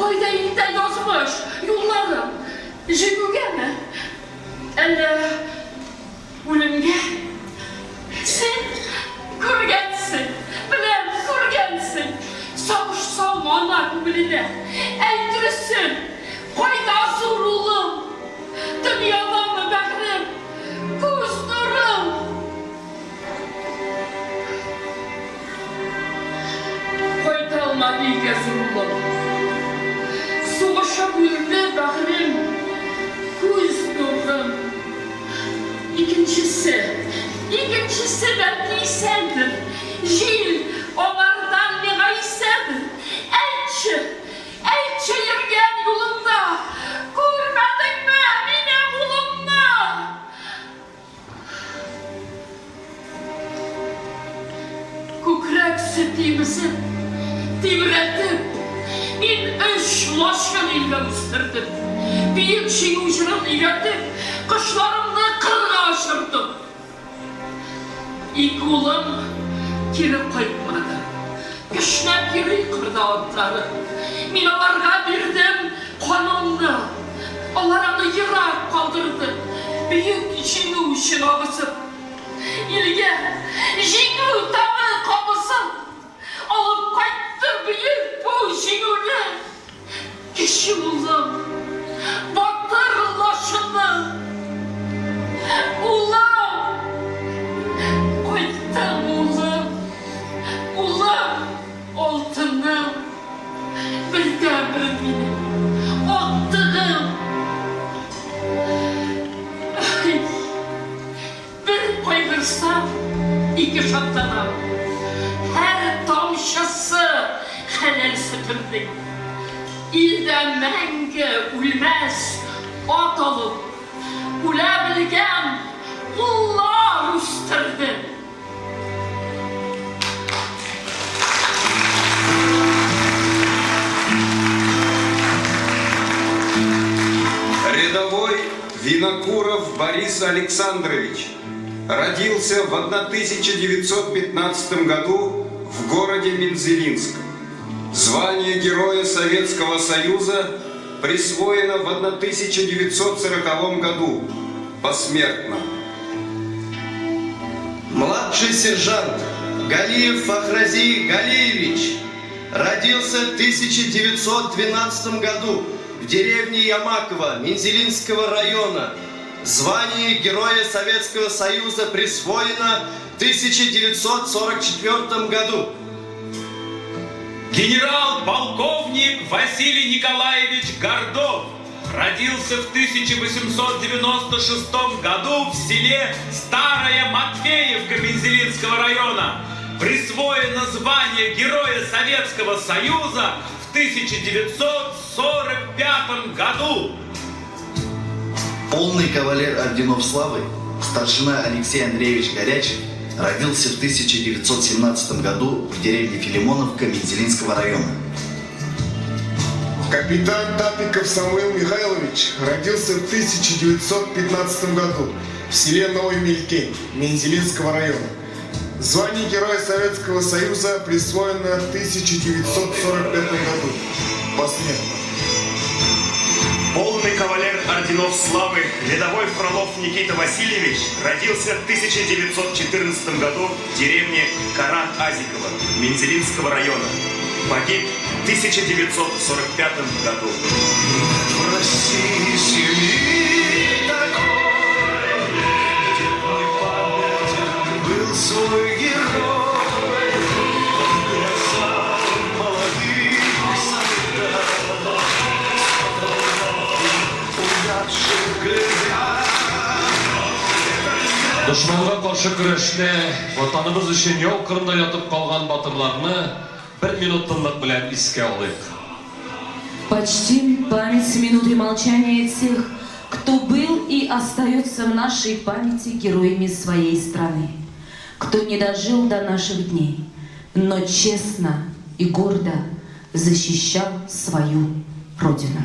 Кайда илтә язмыш юлларым? Җиңүгәме? Әллә үлемгә? Син күргәнсең, беләм, күргәнсең. Сагыш салма ана күңеленә. Әйт дөресен, кайда зур улым? Дөньядамы бәгърем, күз нурым? Кайта алмады өйгә зур улым. Сугышып үлде бәгърем, күз нурым. Икенчесе, икенчесе бәлки исәндер, Җил аңардан миңа исәдер. Әйтче, әйтче йөргән юлыңда Күрмәдеңме минем улымны? Күкрәк сөт имезеп, тибрәтеп, мин өч лачын илгә үстердем. Бөек Җиңү җырын өйрәтеп, кошларымны кырга очырдым. Ике улым кире кайтмады. Кешнәп йөри кырда атлары. Мин аларга бирдем канымны. Алар аны ерак калдырды. Бөек Җиңү өчен агызып. Илгә Җиңү таңы кабызып. Алып кайтты бөек бу Җиңүне. Кече улым, батыр лачыным. Улым! Кайттың, улым! Улым, алтыным! Бердәнберем минем, актыгым! Ай! Бер кайгырсам, ике шатланам. Һәр тамчысы хәләл сөтемнең. Илдә мәңге үлмәс ат алып, Үлә белгән уллар үстердем. Рядовой Винокуров Борис Александрович родился в 1915 году в городе Мензелинск. Звание Героя Советского Союза присвоено в 1940 году посмертно. Младший сержант Галиев Фахрази Галиевич родился в 1912 году в деревне Ямаково Мензелинского района. Звание Героя Советского Союза присвоено в 1944 году. Генерал-полковник Василий Николаевич Гордов родился в 1896 году в селе Старая Матвеевка Мензелинского района. Присвоено звание Героя Советского Союза в 1945 году. Полный кавалер орденов славы, старшина Алексей Андреевич Горячев, родился в 1917 году в деревне Филимоновка Мензелинского района. Капитан Тапиков Самуил Михайлович родился в 1915 году в селе Новый Мелькень Мензелинского района. Звание Героя Советского Союза присвоено в 1945 году посмертно. Полный кавалер орденов славы, рядовой Фролов Никита Васильевич родился в 1914 году в деревне Каран-Азикова Мензелинского района. Погиб в 1945 году. В России семьи такой, где б не памятен был свой герой. Глаза молодых солдат, увядших глядят. Дошманга каршы көрәштә Ватаныбыз өчен яу кырында ятып калган батырларны бер минут тынлык белән искә алыйк. Почтим память минутой молчания тех, кто был и остается в нашей памяти героями своей страны, кто не дожил до наших дней, но честно и гордо защищал свою Родину.